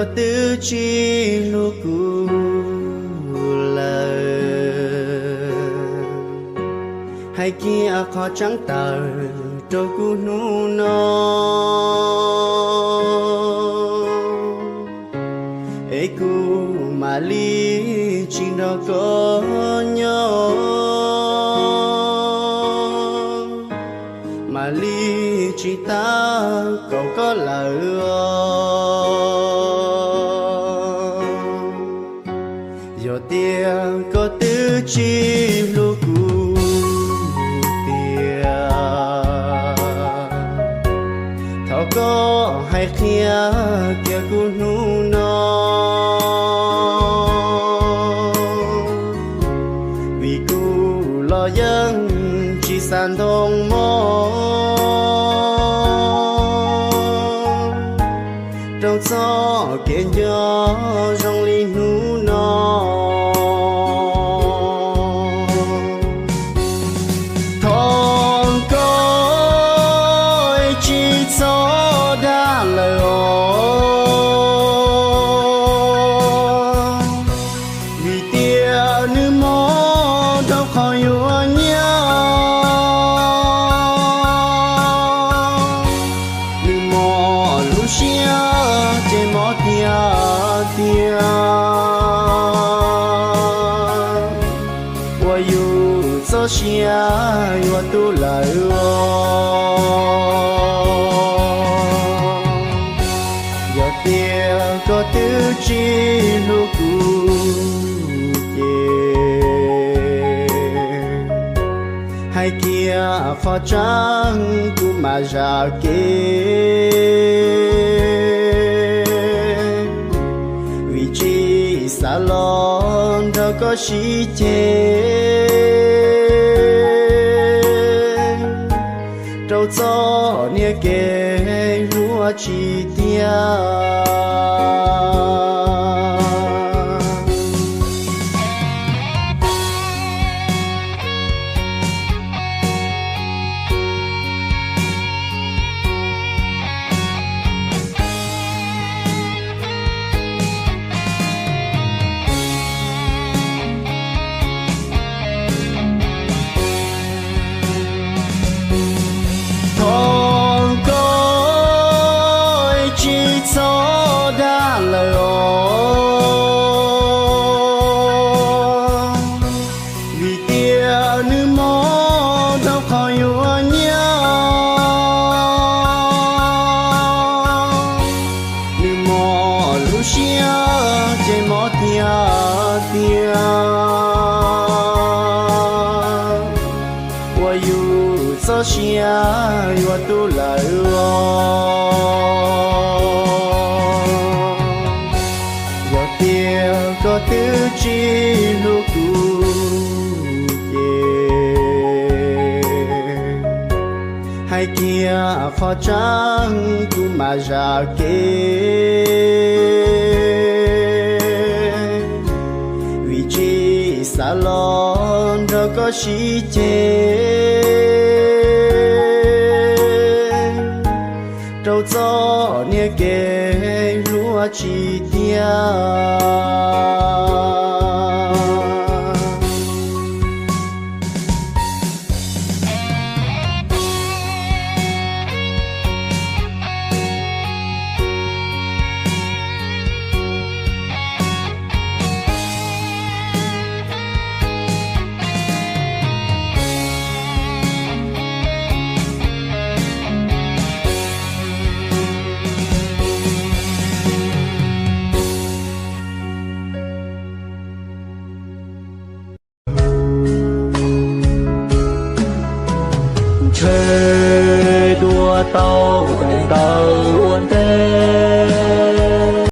Koj twb tsis hlub kuv lawm, hais kiag qhov tseeb tawm rau kuv hnub no, es kuv mam li tsis nrog koj nyob, mam li tsis tab kaum koj lawm os. Yog tias koj twb tsis hlub kuv tiag, thov koj hais qhia kiag kuv hnub no, vim kuv los yeej tsis xav ntoo mog rau txoj kev nco zoo li hnub no. Thov koj tsis txhob dag lawm os, vim tias nws mob rau qhov yuav nyiaj, nws mob lub siab ces mob tiag tiag, ua yus txoj sia yuav tu lawm os. Yog tias koj twb tsis hlub kuv ces hais kiag qhov tseeb kuv mam zam kev, vim tsis xav los nrog koj sib ceg rau txoj niag kev hlub tsis tiag. Thov koj tsis txhob dag lawm os, vim tias nws mob rau qhov yuav nyiaj, nws mob lub siab ces mob tiag tiag, ua yus txoj sia yuav tu lawm os. Yog tias koj twb tsis hlub kuv ces hais kiag qhov tseeb kuv mam zam kev, vim tsis xav los nrog koj sib ceg rau txoj niag kev hlub tsis tiag. Ntshe dua tau daim nta